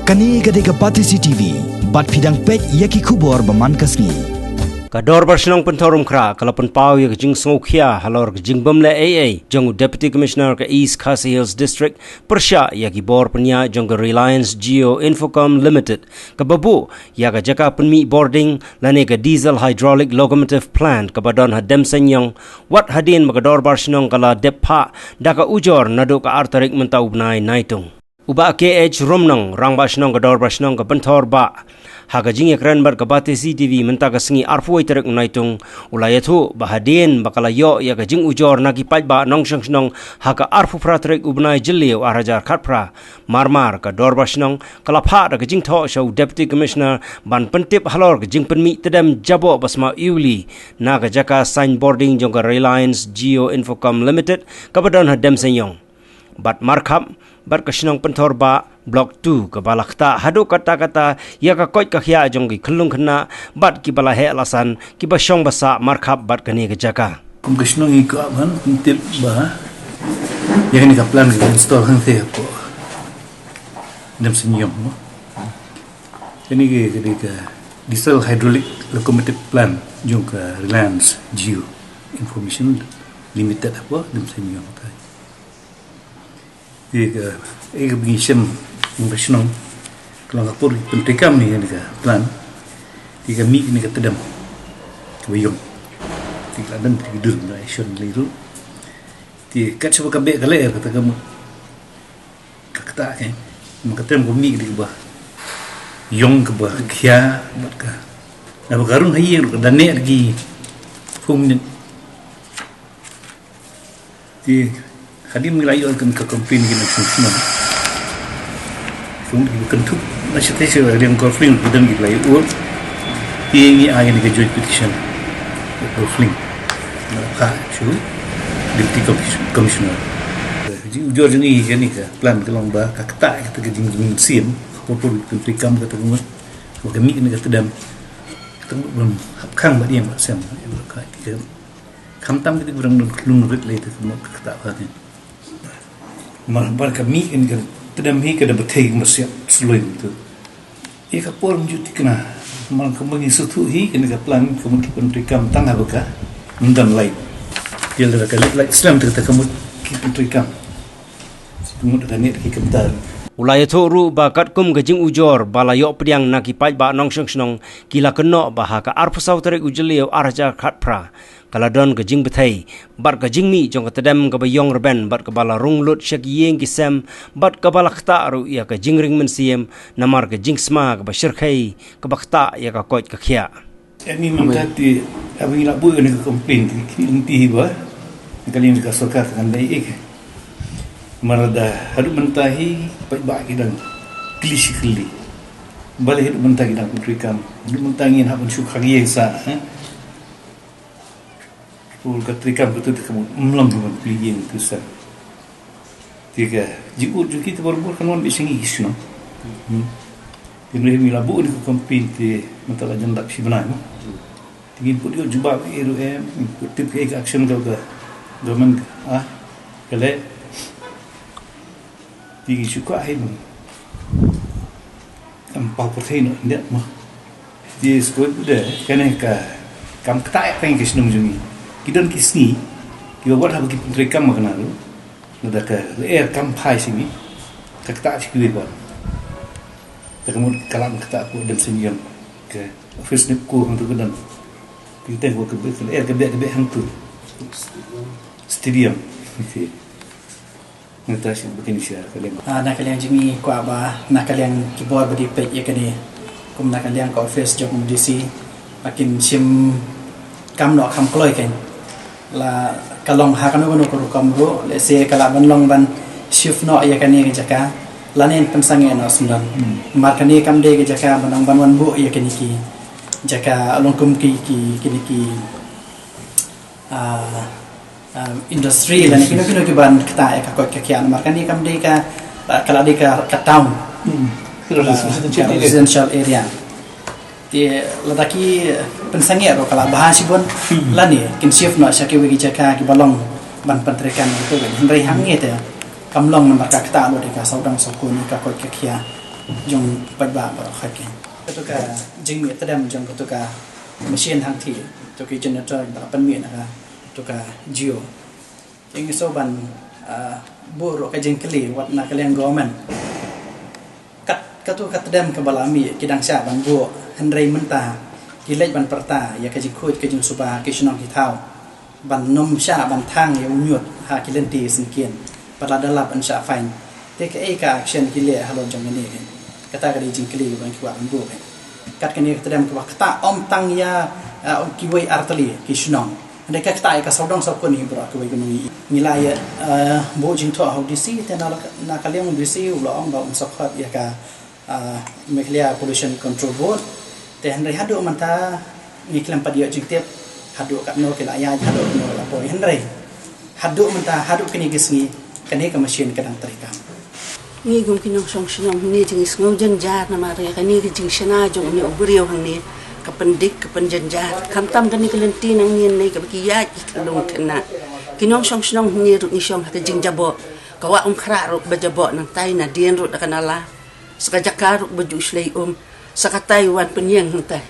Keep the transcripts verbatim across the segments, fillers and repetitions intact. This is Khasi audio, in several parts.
Kane ka dei ka Batesi T V, bad phi dang peit ïa ki khubor ba man ka sngi. Ka Dorbar Shnong Pynthorumkhrah ka la pynpaw ïa ka jingsngewkhia halor ka jingbym leh ei ei jong u Deputy Commissioner ka East Khasi Hills District pyrshah ïa ki bor pynïaid jong ka Reliance Jio Infocomm Limited kaba buh ïa ka jaka pynmih bording lane ka Diesel Hydraulic Locomotive Plant kaba don ha Demseiñiong, wat hadien ba ka Dorbar Shnong ka la dep phah da ka ujor naduh ka ar tarik mynta u bnai Naitung. U Bah K H Rumnong, Rangbah Shnong ka Dorbar Shnong ka Pynthor Bah, ha ka jingïakren bad ka Batesi T V mynta ka sngi arphew wei tarik u Naitung, u la ïathuh ba hadien ba ka la ïoh ïa ka jingujor na ki paidbah nongshong shnong ha ka arphew phra tarik u bnai Jylliew ar hajar khatphra, marmar ka Dorbar Shnong ka la phah da ka jingthoh sha u Deputy Commissioner ban pyntip halor ka jingpynmih tdem jaboh ba sma Iwli na ka jaka signboarding jong ka Reliance Jio Infocomm Limited kaba don ha Demseiñiong. Bad markhap bad ka shnong Pynthor Bah Block two kaba la ktah haduh katta katta ïa ka koit ka khiah jong ki khyllung khynnah bad kiba la heh la san kiba shong ba sah markhap bad kane ka jaka. Kum ka shnong ngi kwah ban pyntip ba ïa kane ka plant ka install hangtei hapoh Demseiñiong mo. Kane ka, kane ka Diesel Hydraulic Locomotive Plant jong ka Reliance Jio Information Limited hapoh Demseiñiong. Te ka, eh, ka ba ngi shem, ngi ba shnong, ka long ka por ki pyntreikam ïa kane ka plant. Te ka mih kane ka tdem kaba ïong. Te ka la don te ki dur ba la shon lei ruh. Te kat shaba ka beh ka lyer kata ka mut ka ktah, eh. Namar ka tdem ka mih ka dei kaba ïong, kaba khia bad ka, naba ka rung ha ïing ruh ka da neh da ki phew minit. Te hadien ngi la ïoh ka, ka complain ki nongshong shnong. Ka mut kiba kynthup na shatei sha liang Golf Link, ki don kiba la ïoh. Te ngi ai ïa ka joint petition Golf Link, na ka shu Deputy Commis-, Commissioner. Ka jingujor jong ngi ïa kane ka plant ka long ba ka ktah ïa kata ka jing, jingmynsiem, ka por por ki pyntreikam kata ka mut, ba ka mih kane ka tdem, kata ka mut ban hap khang bad ïeng bad sem, ïa ka, ka, khamtam kata ka ba dang don khlung rit lei, kata ka mut ka ktah ba te. Namar ba ka mih kane ka tdem hi ka da bthei ka masiat sloi tu. Ïa ka por mynjur thikna, namar ka mut ngi sngewthuh hi kane ka plant ka mut ki pyntreikam tang haba ka ym don light. Ïa lada ka leit light slem te kata ka mut ki pyntreikam. Ka mut ka neh ki kynta. U la ïathuh ruh ba katkum ka jingujor ba la ïoh pdiang na ki paidbah nongshong shnong, ki la kynnoh ba ha ka arphew saw tarik u Jylliew ar hajar khatphra, ka la don ka jingbthei bad ka jingmih jong ka tdem kaba ïong rben bad kaba la rung lut sha ki ïing ki sem bad kaba la ktah ruh ïa ka jingring mynsiem namar ka jingsma kaba shyrkhei kaba ktah ïa ka koit ka khiah. Ïa ngi mynta te, haba ngi la buh ïa kane ka complaint te, ki lynti hi ba na ka liang ka sorkar kan dei ïa ka. Namar lada haduh mynta hi paidbah ki dang kylli shi kylli. Balei haduh mynta ki dang pyntreikam, haduh mynta ngin hap ban shu khang ïing sa, eh? Ur ka treikam katu te ka mut ym long ban plie ïing tu sa. Te ka jingud jong ki te barabor kan wan beit sha ngi ki shnong. Hmm. Te ngi la buh ïa ka complaint te mynta la jan dap shi bnai mo. Te ngin put ïa ka jubab ka ruh em, ngin put tip ka action ka ka government ka, ah, ka leh. Te ngi shu kwah hi mo. Kam paw pyrthei noh, ndet mo. Te shu kwah de, kane ka, kam ktah ïa ka shnong jong ngi. Ki don ki sngi kiba wat haba ki pyntreikam ma kane ruh, lada ka lyer kam phai sha ngi, ka ktah sha kiwei pat. Te ka mut ka la ktah hapoh Demseiñiong, ka office NEEPCO hangtu ka don. Te ka teng ba ka beh, ka lyer ka beh, ka beh hangtu. Stadium. Mynta shu ba kin share ka liang. Ah, na ka liang jong ngi kwah ba na ka liang ki bor ba dei peit ïa kane, kum na ka liang ka office jong D C, ba kin shim kam noh kham kloi kein. La ka long ha kano kano ka rukom ruh, lehse ka lah ban long ban shift noh ïa kane ka jaka, lane pynsangeh noh syndon. Hmm. Namar kane kam dei ka jaka ban long ban wan buh ïa kine ki jaka long kum ki, ki, kine ki, ah, ah, industry lane kino kino ki ban ktah ïa ka koit ka khiah, namar kane kam dei ka, ka la dei ka, ka town. Hmm. Ah, residential area. Residential area. Te lada ki pynsangeh ruh ka la bha shibun, hmm, lane kin shift noh sha kiwei ki jaka kiba long ban pyntreikam ïa kito. Hynrei hangne te kam long namar ka ktah lut ïa ka sawdong sawkun, ïa ka koit ka khiah. jong paidbah baroh kawei. Kato ka jingmih tdem jong kato ka machine hangthie, kato ka generator ba pynmih na kato ka Jio. Te ngi sngewbha ban, ah, buh ruh ka jingkylli wat na ka liang government. Kat, kato ka tdem kaba la mih ki dang shah ban buh, hynrei mynta ki leit ban pyrta ïa ka jingkhuid ka jingsuba ki shnong ki thaw ban nym shah ban thang ïa u ñiut ha ki lynti syngkien. Pat lada lap yn shah fine. Te kaei ka action ki leh halor jong kane? Kata ka dei jingkylli kaba ngi kwah ban buh. Kat kane ka tdem kaba ktah ym tang ïa, ah, kiwei ar tylli ki shnong. Hynrei ka ktah ïa ka sawdong sawkun hi baroh kiwei ki nongïaid. Ngi la ïa, ah, buh jingthoh ha u D C, te na, na ka liang u D C u la ong ba um sa khot ïa ka, ah, Meghalaya Pollution Control Board. Te hynrei haduh mynta ngi khlem pat ïoh jingtip haduh katno ki la ïaid, haduh katno ki la poi. Hynrei haduh mynta, haduh kine ki sngi, kane ka machine ka dang trei kam. Ngi kum ki nongshong shnong hangne te ngi sngew jynjar namar ïa kane ka jingshna jong une u briew hangne ka pyndik ka pynjynjar. Khamtam kane ka lynti nangne kaba ki ïaid ki khyllung khynnah. Ki nongshong shnong hangne ruh ngi shong ha ka jingjaboh. Ka wah Umkhrah ruh ba jaboh nangtai, nadien ruh da ka nala. Sa ka jaka ruh ba ju shlei um. Sa katai wan pynïeng hangtai.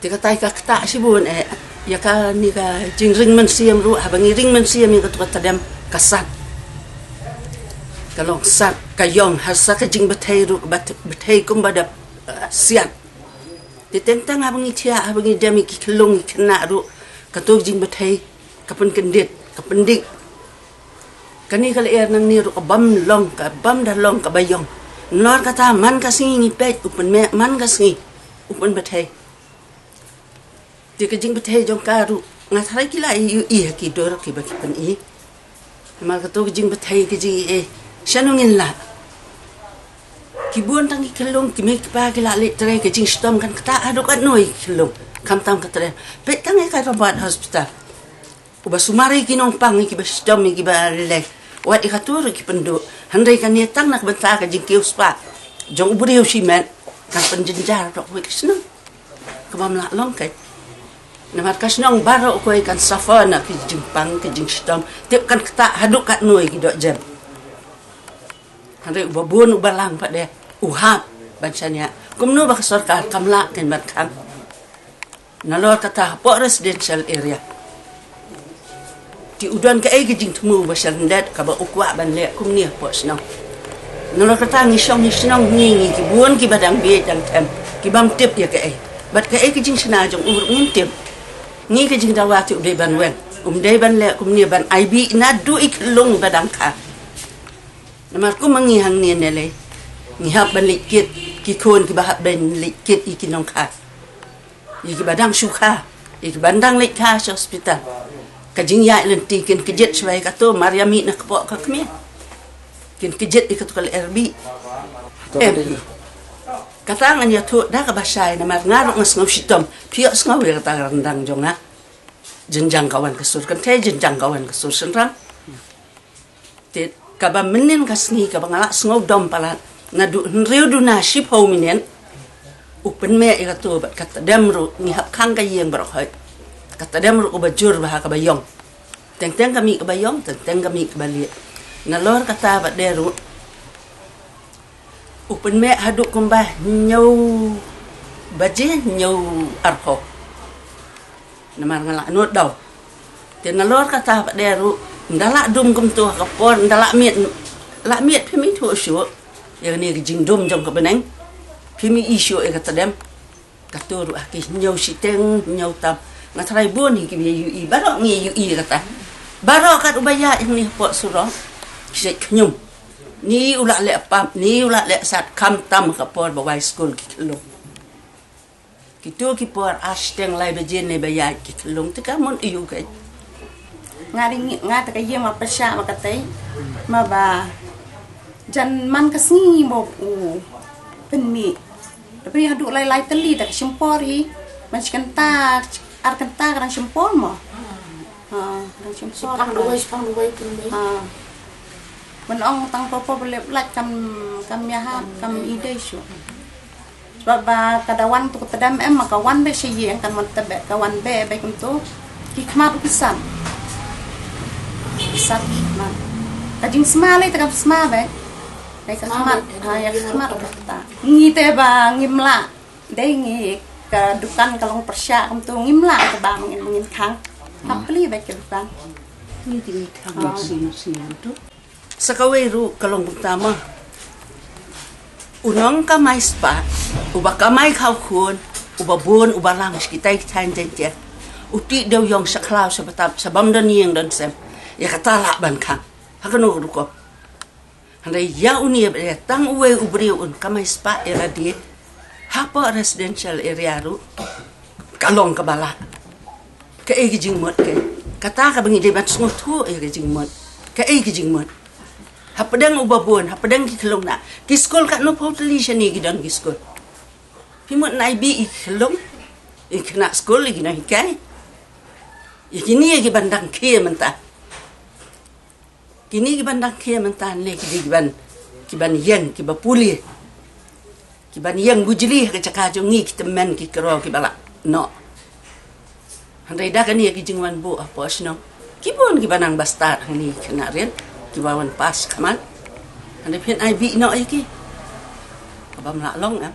Te katai ka ktah shibun eh. Ïa kane ka jingring mynsiem ruh, haba ngi ring mynsiem ïa kato ka tdem, ka sat. Ka long sat, ka ïong, ha sa ka jingbthei ruh, ka bthei kumba da, eh, siat. Te teng teng haba ngi thiah, haba ngi dem ïa ki khyllung ki khynnah ruh, kato ka jingbthei ka pynkyndit, ka pyndik. Kane ka lyer nangne ruh ka bym long, ka bym da long kaba ïong. Nalor kata man ka sngi ngi peit u pynmih, man ka sngi u pynbthei. Te ka jingbthei jong ka ruh nga tharai ki la ïohi ha ki dur kiba ki pyni. Namar kato ka jingbthei ka jingïohi, shano ngin lah? Ki bun tang ki khyllung, ki mei ki pa ki la leit trei, ka jingshitom kan ktah haduh katno ïa ki khyllung. Khamtam ka trei. Peit tang ïa ka Rabat Hospital. Uba sumar ïa ki nongpang, ïa kiba shitom, ïa kiba leh. Wat ïa kato ruh ki pynduh. Hynrei kane tang na ka bynta ka jingkiew spah jong u briew shimet, kan pynjynjar baroh kawei ka shnong. Kaba ym lah long kawei. Namar ka shnong baroh kawei kan suffer na ka jingpang, ka jingshitom. Tip kan ktah haduh katno ïa ki dohjem. Hynrei uba bun uba lang pat de u hap ban shaniah. Kumno ba ka sorkar kam lah kein ban khang? Nalor kata hapoh residential area, te u don kaei ka jingthmu ba sha lyndet kaba u kwah ban leh kumne hapoh shnong. Nalor kata ngi shong, ngi shnong, ngi, ngi ki bun kiba dang bieit dang them, kibym tip ïa kaei. Bad kaei ka jingshna jong u ruh ngim tip. Ngi ka jingdawa te u dei ban weng, um dei ban leh kumne ban ai bih naduh i khyllung ba dang kha. Namar kum ma ngi hangne ne lei, ngi hap ban leit kit, ki khun kiba hap ban leit kit ïa ki nongkha, ïa kiba dang shu kha, ïa kiba dang leit kha sha hospital. Ka jingïaid lynti kin kjit shwa ïa kato, mar ïa mih na kpoh ka kmie. Kin kjit ïa kato ka lyer bih. Em. Kata ngan ïathuh da kaba shai namar nga ruh nga sngew shitom. Phi ïoh sngew ïa kata ka ryndang jong nga. Jynjang ka wan ka sur kynthei, jynjang ka wan ka sur shynrang. Te kaba mynnin ka sngi kaba nga la sngew dom palat, naduh hynriew duna shiphew minit, u pynmih ïa kato bad ka tdem ruh ngi hap khang ka ïing baroh hoi. Ka tdem ruh kaba jur bha kaba ïong. Teng teng ka mih kaba ïong, teng teng ka mih kaba lieh. Nalor kata bad de ruh u pynmih haduh kumba hynñiew baje, hynñiew arphew. Namar nga la nud daw. Te nalor kata pat de ruh, ynda la dum kumto ha ka por, ynda la miet, la miet phim ithuh shuh ïa kane ka jingdum jong ka bneng. Phim i shuh ïa ka tdem. Kato ruh ha ki hynñiew shiteng, hynñiew tam. Nga tharai bun hi kiba ïohi, baroh ngi ïohi ïa kata. Baroh kat uba ïaid hangne hapoh surok, ki shait khñium. Ni u la leh pap, ni u la leh sat, khamtam ha ka por ba wai skul ki khyllung. Kito ki por ar shiteng lai baje ne ba ïaid ki khyllung te ka mut aiu keiñ. Nga ri ngi, nga te ka ïing ma pyrshah ma katei. Ma ba jan man ka sngi mo u pynmih. Tapi haduh lai lai tylli te ka shim por hi. Man shi kynta, ar kynta ka dang shim por mo. Ha, ka dang shim por. Shipang duwai, shipang duwai pynmih. Ha. Ban ong tang por por ba leh lait kam, kam ïahap, kam i dei shuh. Sebab ba ka da wan tu ka tdem em, ma ka wan beit sha ïing, kan wan tbeh, ka wan beit beit kumtu. Ki khmat u ki san. Ki san ki khmat. Ka jingsma lei te kam sma beit. Ïa ka khmat, ha, ïa ka khmat kata. Ngi te ba ngim lah. Dei ngi ka dukan ka long pyrshah kumto, ngim lah te ba ngin, ngin khang. Hap plie bad ka dukan. Ngi te ngi khang. Sa kawei ruh ka long kumta ma. U nongkamai spah, uba kamai khawkhun, uba bun, uba lang sha kitai kitai jaiñtia. U tih dewïong sha khlaw sha btap, sha bym don ïing don sem. Ïa kata lah ban khang. Ha kano ka rukom. Hynrei ïa une ba dei tang uwei u briew un kamai spah ïa lade. Hapoh residential area ruh ka long kaba lah. Kaei ka jingmut kaei? Kata kaba ngi dei ban sngewthuh ïa ka jingmut. Kaei ka jingmut? Hapdeng uba bun, hapdeng ki khyllung na ki skul, katno phew tylli shane ki don ki skul. Phi mut nai bih ïa ki khyllung, ïa ki khynnah skul, ïa ki nonghikai. Ïa kine ïa ki ban dang khie mynta. Kine ki ban dang khie mynta ne ki dei ki ban, ki ban ïeng, ki ba pule. Ki ban ïeng bujli ha ka jaka jong ngi, ki tymmen ki kro ki ba lah noh. Hynrei da kane ki jingwan buh hapoh shnong, ki bun ki ba nang ba stad hangne ki khynnah rit, ki ba wan pass khmat. Hynrei phin ai bih noh ïa ki. Ka bym lah long em.